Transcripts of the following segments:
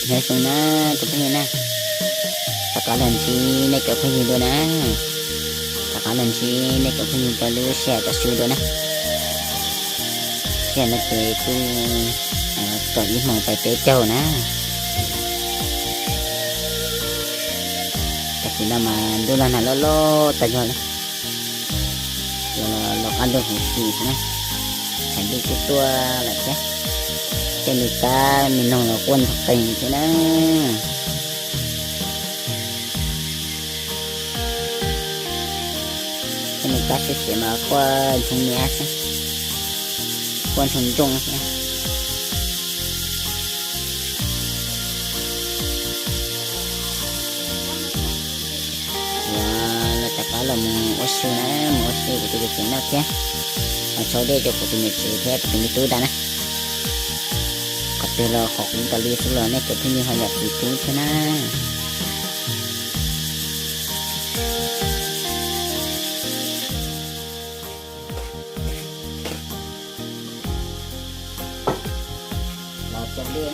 Nyob zoo na cov phooj ywg na, rov qab los ntsib nej cov phooj ywg dua na, rov qab los ntsib nej cov phooj ywg rau lub sij hawm tam sim no dua na. Sij hawm no ces kuj kaum ib moos pais peb caug na. Tam sim no mas ntuj los nag loj loj tas zog li, los qab ntuj huv si xwb na, tshav ntuj kuj tuaj lawm thiab. Tej me kab me noog los quaj ntog qees thiab na. Tej me kab siab siav mas quaj ntshoo niab xwb, quaj ntshoo ntsooj thiab. Los rov qab los mus ua si na, mus ua si kuv tus txiv tsev noj thiab, ho sau dej rau kuv tus niam tsev thiab kuv tus me tub ntag na. Qhov twg los qhov kuv tas li xwb los nej cov phooj ywg ho zam txim pub thiab na. Los txog dej.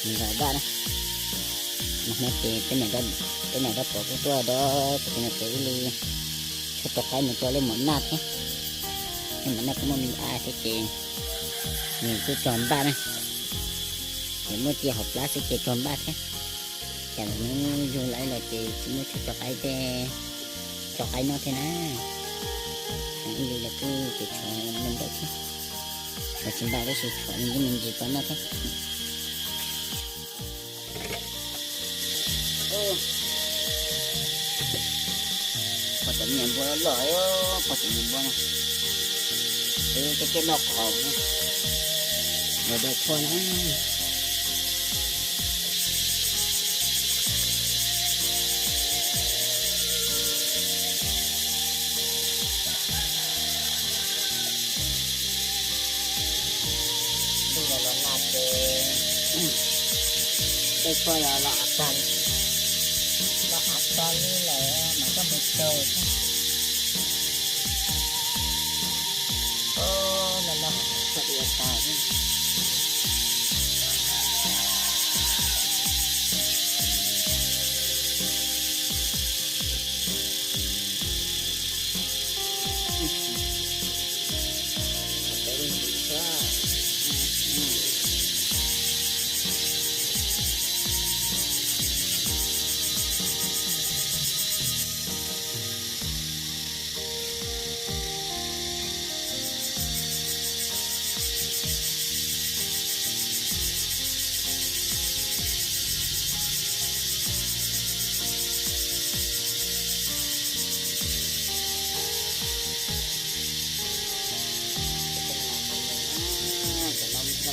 Nws zam daj na. Nag hmo ces peb niam dab pov kuj tuaj dab pov kuv niam tsev ib li, tshuaj rau qaib mus rau lej mom naj thiab. Lej mom naj kuj muaj me a thiab ces nws kuj txog npaj na. Ces muaj cia hauv plab xwb ces txog npaj thiab. Cas mus yug lawm los ces tsis muaj tshuaj rau qaib tej, rau qaib noj thiab na. Ib li los kuj ces tshuav me ntawd thiab, tshuav tsis npaj tab sis tshuav me ntsis me ntsis rau noj thiab. Pog cov me nyuam npua loj loj, pog cov me nyuam npua no, tej tej loj qhov los dai tshuaj na. Ntuj los los nag ces tej tshuaj los los av tag, los av tag li lawm mas koj mus tsaug xwb. Los los tshuaj ua tag.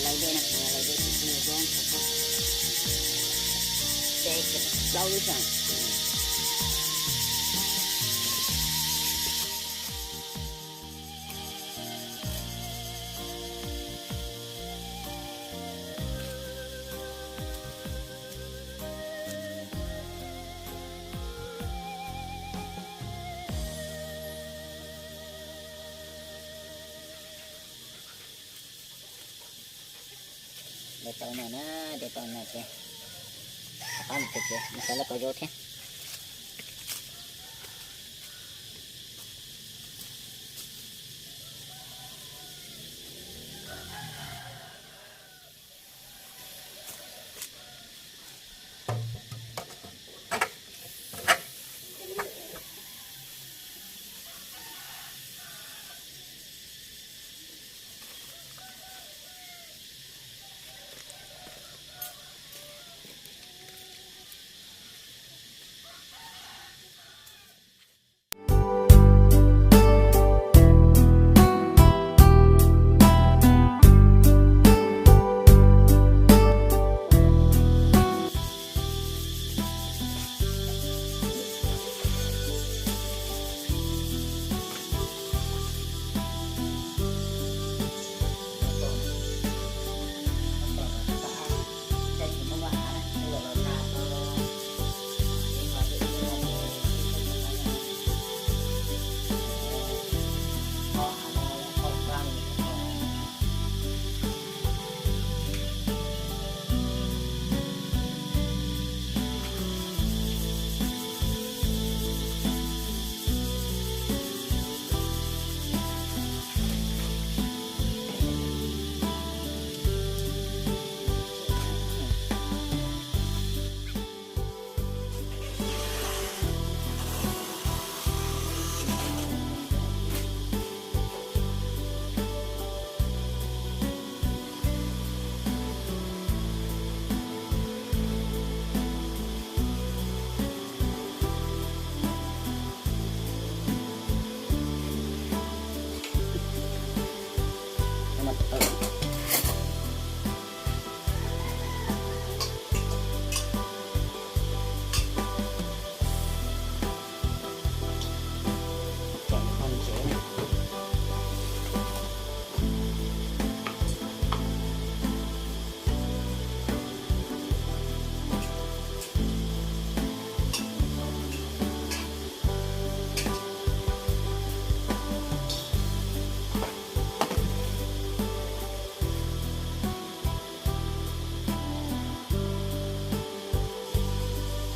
Lawv dej na, lawv dej tsis tsis, dej plaub lub xeem. De tau no na, de tau no ces, pab mus ces mus xav lawv kaus zaub thiab.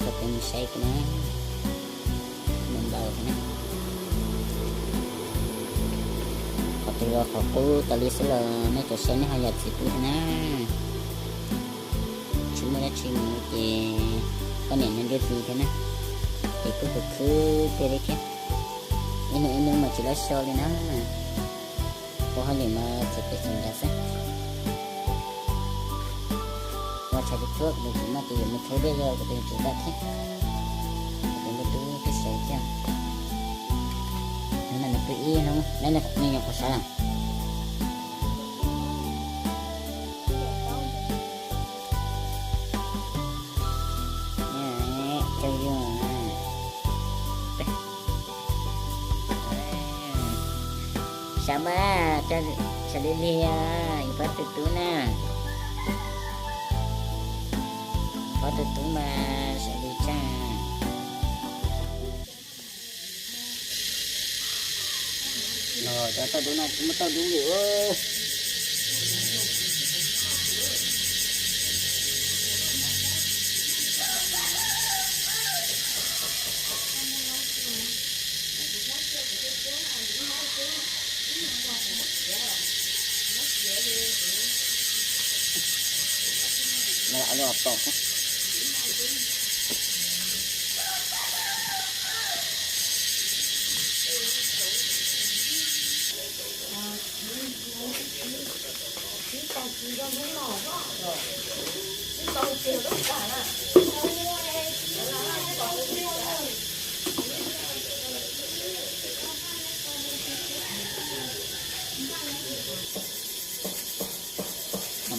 Peb mus saib kiag na, mus ntaus thiab na. Qhov twg los qhov qub tas li xwb los nej cov saib nej ho yam txiv pub thiab na. Tsis muaj dab tsi mus ces poj niam nyob ntiaj teb thiab na, ces kuj khwv khwv tiag li thiab. Ib hnub ib hnub mas tsis laj so li na. Ua hauj lwm mas txiav pem txiav nrad xwb. Ua tshav tsuag tsuag kuv tus txiv maj ces yuav mus khawb dej los kuv tus txiv daj thiab. Kuv tus me tub twb sawv thiab. Hnub no nws pw ib hnub, neb nyuam qhuav sawv los. Coj yus. Sawv mas, sawv lig lig, yus pab tus tub na. Pab tus tub mas sawv lig tshaj. Los cov tauj dub no tsis muaj tauj dub li.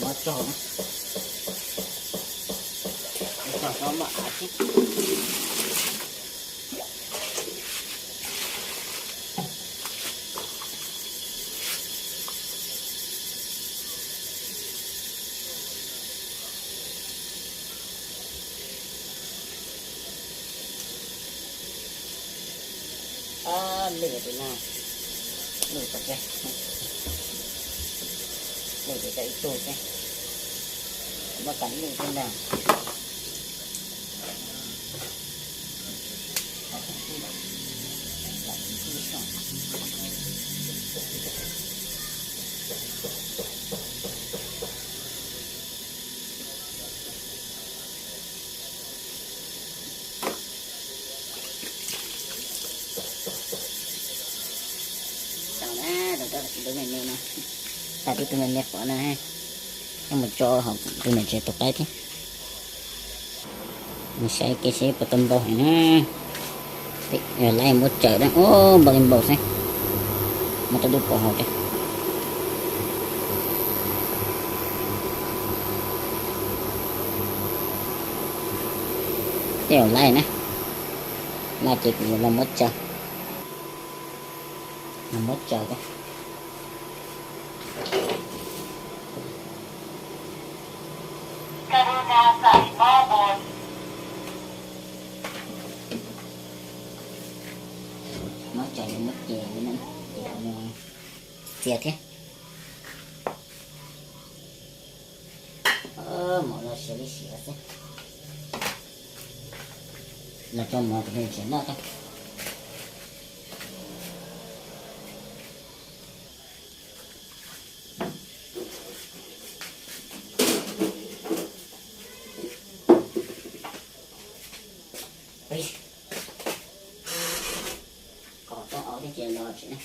Muab tso na, tso no mam av thiab. Lwj tus no, lwj tau, lwj tus tau ib tug xwb, muab kam lwj xwb ntag. Xaus na, rau tus me me no, tas tib tus me me qhuav no, coj mus tso hauv tus niam tsev tus qaib thiab. Mus saib kev seb puas tau npau heev na. Laib muab tsaws na, ub, npau li npau xwb. Muab rau dub pov haus thiab. Tej zaum laib na, laib ces kuv yuav los muab tsaws, los muab tsaws thiab. Muab tsaws, muab ces li na, ces txias thiab. Mov los siav li siav xwb. Los tso mov rau nws tsev noj thiab. Kom tau ob teg ces los tsev na.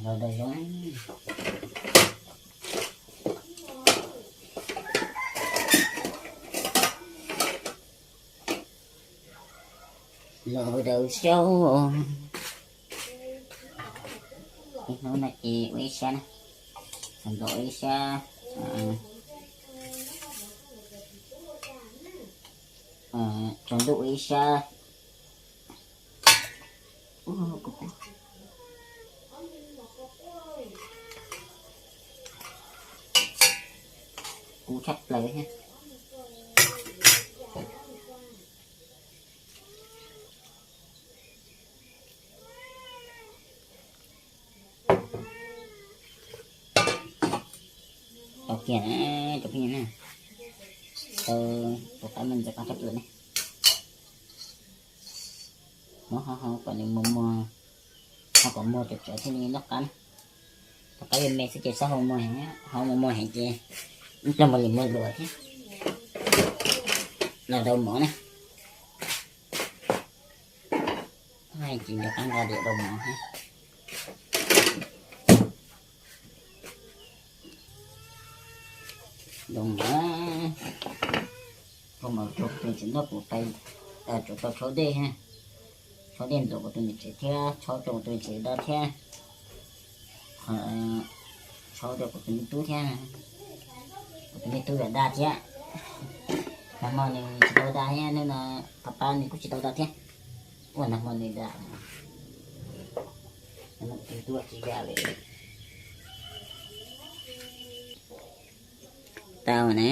Los daws zoo, los daws xyauv. Ib hnub no ces ua ib sab na, tsaus ntuj ua ib sab, tsaus ntuj ua ib sab. Kub tshaj plaws thiab. Tau kiag cov phooj ywg na, tau tus qaib muaj ntxim qab tshaj plaws ne. Muab ho ho kom nws muag muag, ho kom muag tsawv tsawv thiaj li noj qab na. Tus qaib me me xwb ces txhob hau muag heev, hau muag muag heev ces ib pliag mam li muag luas thiab. Los rau mov na. Ces nco qab nqa diav rau mov thiab. Rau mov, rau mov rau kuv tus niam tsev noj kuv pais, tsau tau tshaub dej, tshaub dej ntxuav kuv tus niam tsev thiab tshaub rau kuv tus niam tsev da thiab, tshaub rau kuv tus me tub thiab, kuv tus me tub yuav da thiab. Nag hmo nws tsis tau da thiab, hnub no pab pab nws kuj tsis tau da thiab. Ua nag hmo nws da, nws tsis da li. Tau na,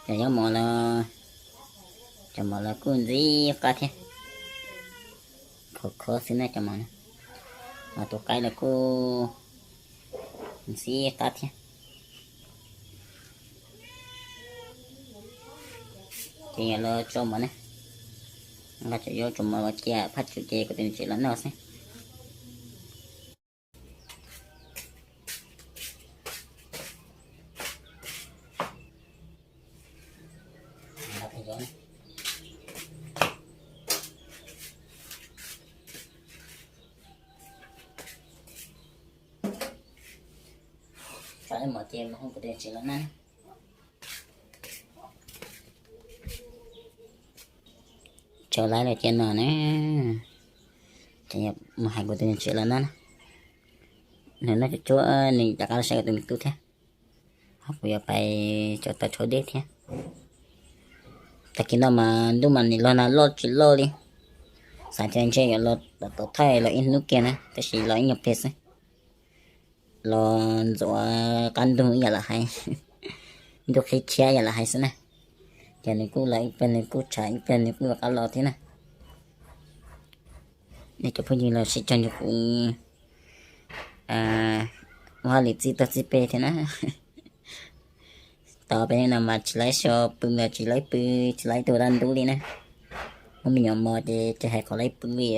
cov zaub mov los, cov mov los kuj ntxim qab thiab, khov khov xwb na cov mov na, mas tus qaib los kuj ntxim qab thiab. Ces yog los tso mov na, nqa cov zaub tso mov los cia phaj tsum ces kuv tus niam tsev los noj xwb. Tso mov ces mus hu kuv tus niam tsev los na. Tso laib los cia no na, mus hais kuv tus niam tsev los na. Nws noj tsuag tsuag nws rov qab los saib kuv tus me tub thiab. Ho kuv yuav pais tsau tau tshaub dej thiab. Tag kis no mas ntuj mas nim los nag loj tsis loj li. Xav tias ntshe yuav los tom thaij los ib hnub kiag na, tab sis los ib nyuag pliag xwb. Los ntxuav qab ntug ib yam lawv hais, ntuj qhib tshiab ib yam lawv hais xwb na. Ces nws kuj los ib pliag nws kuj tshav ib pliag nws kuj yuav qab los thiab na. Nej cov phooj ywg los sib cog nrog kuv ua hauj lwm txij tag txij pem thiab na. Tos peb no mas tsis laib so pw los tsis laib pw, tsis laib tuag tag ntub li na. Muaj me nyuam mos ces tsis hais qhov laib pw li.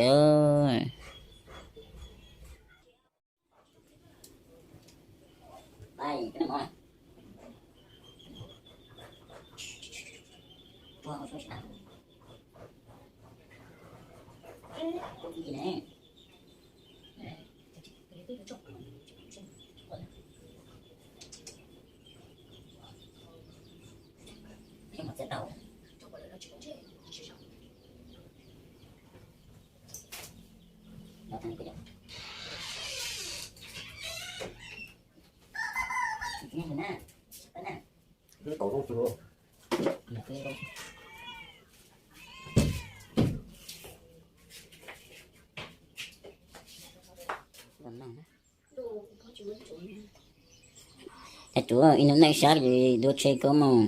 Tsuav ib hnub neej sab li dua tsheb koob mus.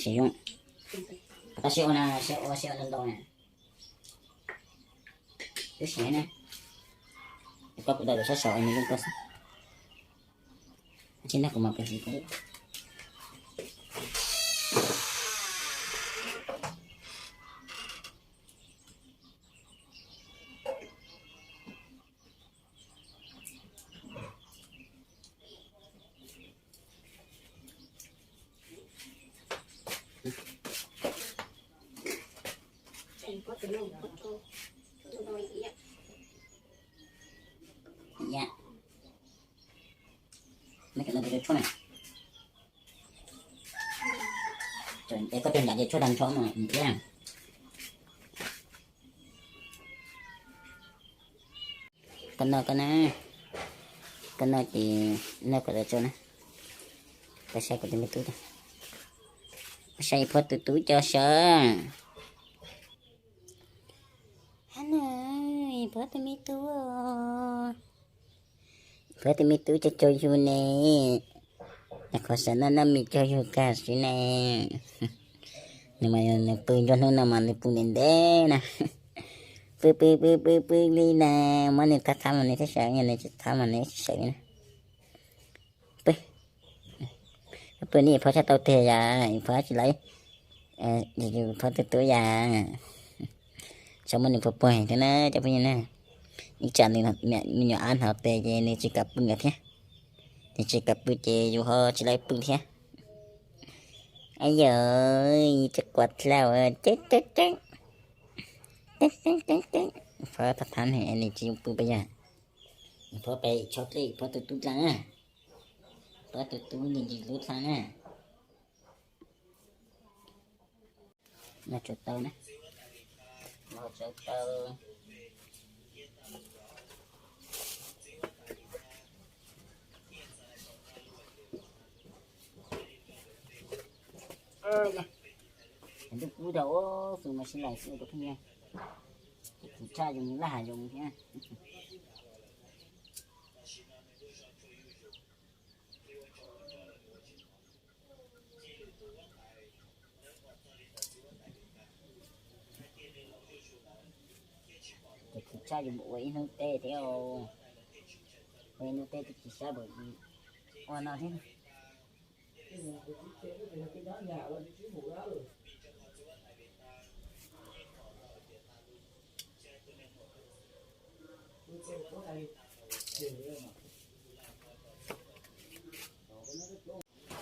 Siv zoo. Tab sis ua na, siv ua, siv ua ntau ntau na. Twb siv na. Koj kuv tau sab saum nws zoo koj xwb. Tsis nag kuv mam pes siv kuv. Koj cov nyam ces tshuaj tag nrho mas thiab. Koj noj, koj na, koj noj ces noj kom tau tsau na. Koj saib kuv tus me tub, koj saib ib phuab tus tub coj sawv. Hab na, ib phuab tus me tub, ib phuab tus me tub coj cau yug ne. Nyuam qhuav sawv noj noj mis cau yug kag siv ne. Nws mas nws pw nruab hnub no mas nws pw ntev ntev na. Pw pw pw pw pw li na, muab nws thab thab mas nws thiaj sawv, yog nws tsis thab mas nws tsis sawv li na. Pw, pw nws phob tshaj tau tiag yam, phob tsis lawv, phob tu tu yam. Txhob muab nws phuav puag thiab na cov phooj ywg na. Ib tsam nws nyuam ab hnov tes ces nws tsis kam pw lawm thiab. Nws tsis kam pw ces yus ho tsis lawv pw thiab. Aib yam, tsis quav dlhau, ceeb ceeb ceeb, ceeb ceeb ceeb. Phob thab thab nws tsis pw pab yog. Phob pem tshov dlej, phob tu tub dlaa na. Phob tu tub ntsis ntsis lub dlaa na. Los tsaus taw na. Los tsaus taw. Ntuj kub tau xwb mas sib laim xwb tus phooj ywg. Kuv tshaj zoo laj hav zoov thiab. Ces kuv tshaj zoo ua ib hnub teb thiab, ua ib hnub teb twb tsis sab npaum li ua no thiab.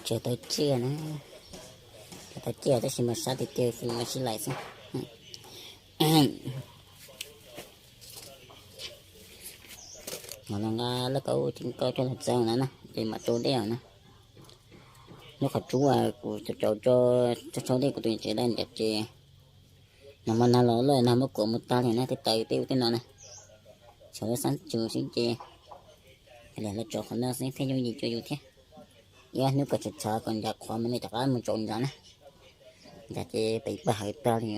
Tsaus tau tsiaj na, tsaus tau tsiaj tab sis mas sab tiag tiag xwb mas sib laim xwb. Mam los nqa laj kaub ceeb koj coj los txog no na ces mam tu dej os na. Lub qhov tsub kuv tsaus tsaus tso, tsaus tsaus dej kuv tus tsev daj ncav ces nag hmo nag los loj nag muab kuam mus tag li na, tej taws tej ub tej no na. Txhob lub xab tsws xwb ces los tso qhov no xwb thiaj yooj yim rau yus thiab. Ib ob hnub kom tshav tshav kom ncav qhuav mas nej rov qab mus tsaus ncav na. Ncav ces pem pawg hawv tag li.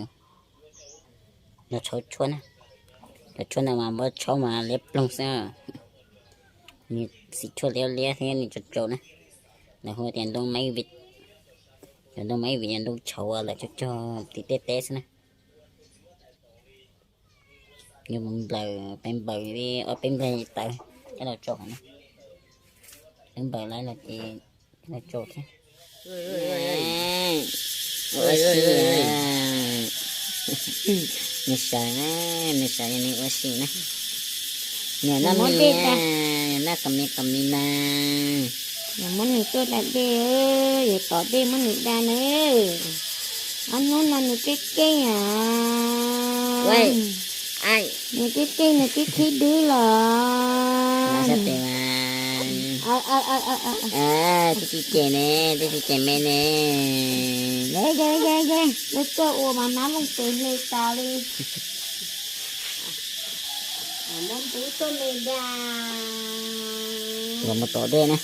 Los tshauv tshuaj na, cov tshuaj no mas npab tshauv mas liab ploog xwb. Nws xim tshuaj liab liab thiab nws tsaus tsaus na. Lawv hu tias ntoo maiv vim, cov ntoo maiv vim yog ntoo tshauv lawv cog cog tim tej teb xwb na. Yus mus nplawm peb nplawm li ob peb nplawg taws coj los tso na. Peb nplawm lawm no ces coj los tso thiab. Ua si, nws sawv na, nws sawv nws ua si na. Niam noj mis, noj qos mis qos mis na. Muab nws tuaj da dej, yuav tom dej muab nws da na. Ob hnub no nws keej keej os. Nws keej keej nws keej khib dwb los. Tsis cem ne, tsis cem me ne. Lub tuaj ua mas nab looj tes hle tas li. Muab npub tuaj me da. Los mus tom dej na.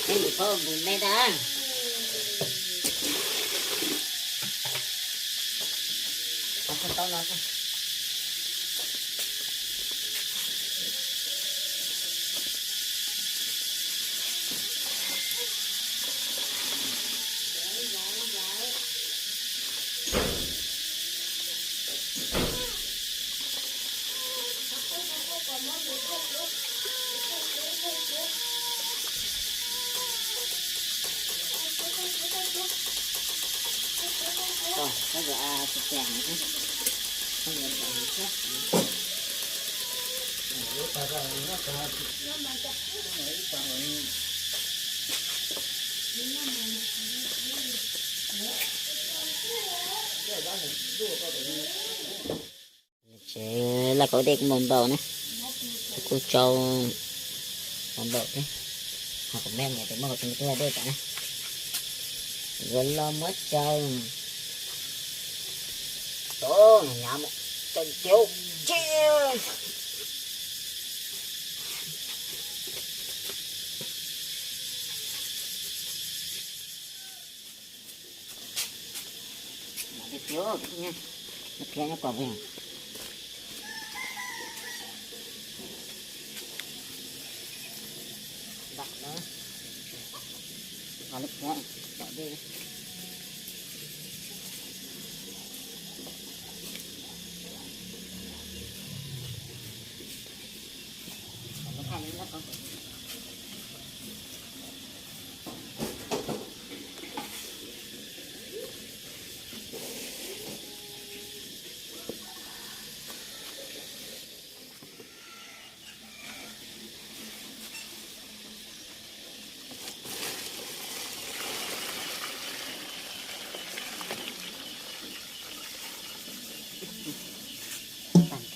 Peb ntim pab mus me da. Tsev laj kaub dej kuj npau npau na, kuj tsau npau npau thiab. Ho kuv me niam tes muaj kuv tus me tub dej tas na, yuav los muab tsaws. Tos nws nyav mus tsaws tiag. Tus qhiav nyob kom veg. Lub qhiav tom dej.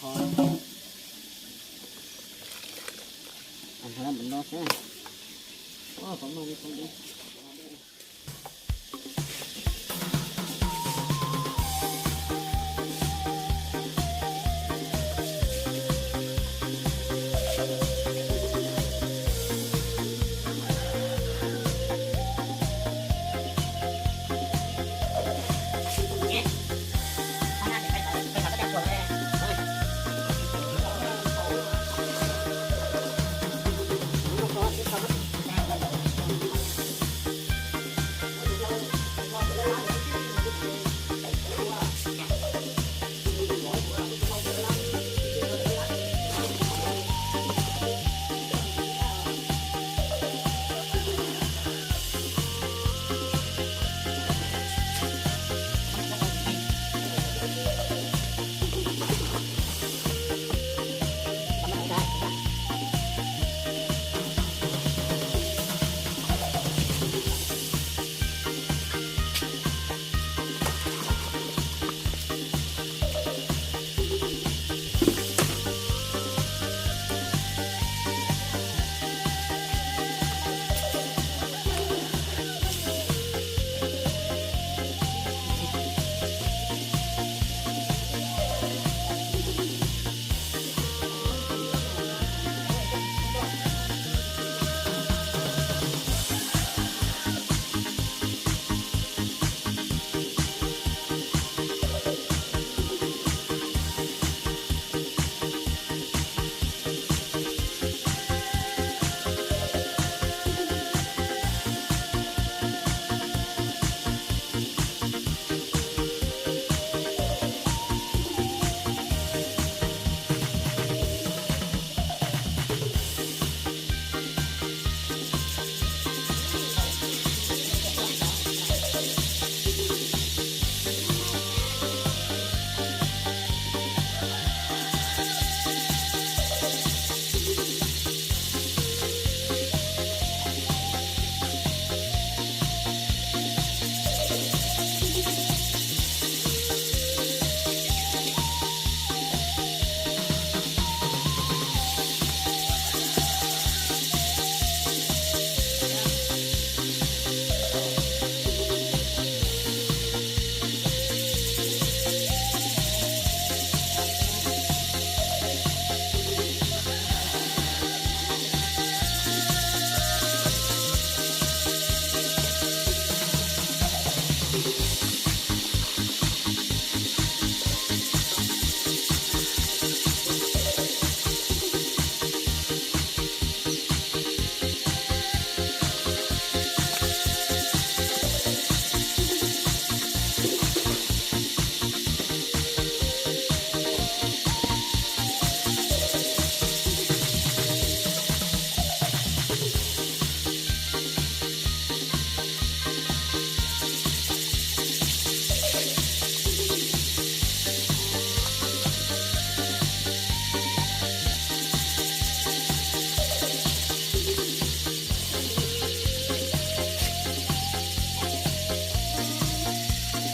Tag nrho, tag nrho mus no xwb. Ua qhov muag li qhov dej.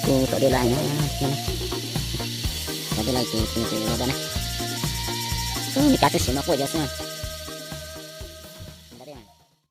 Kuv tom dej lawm na, tom dej lawm ces kuv mus ua dua na. Ub, me kav tub siav no quaj ib zaug xwb.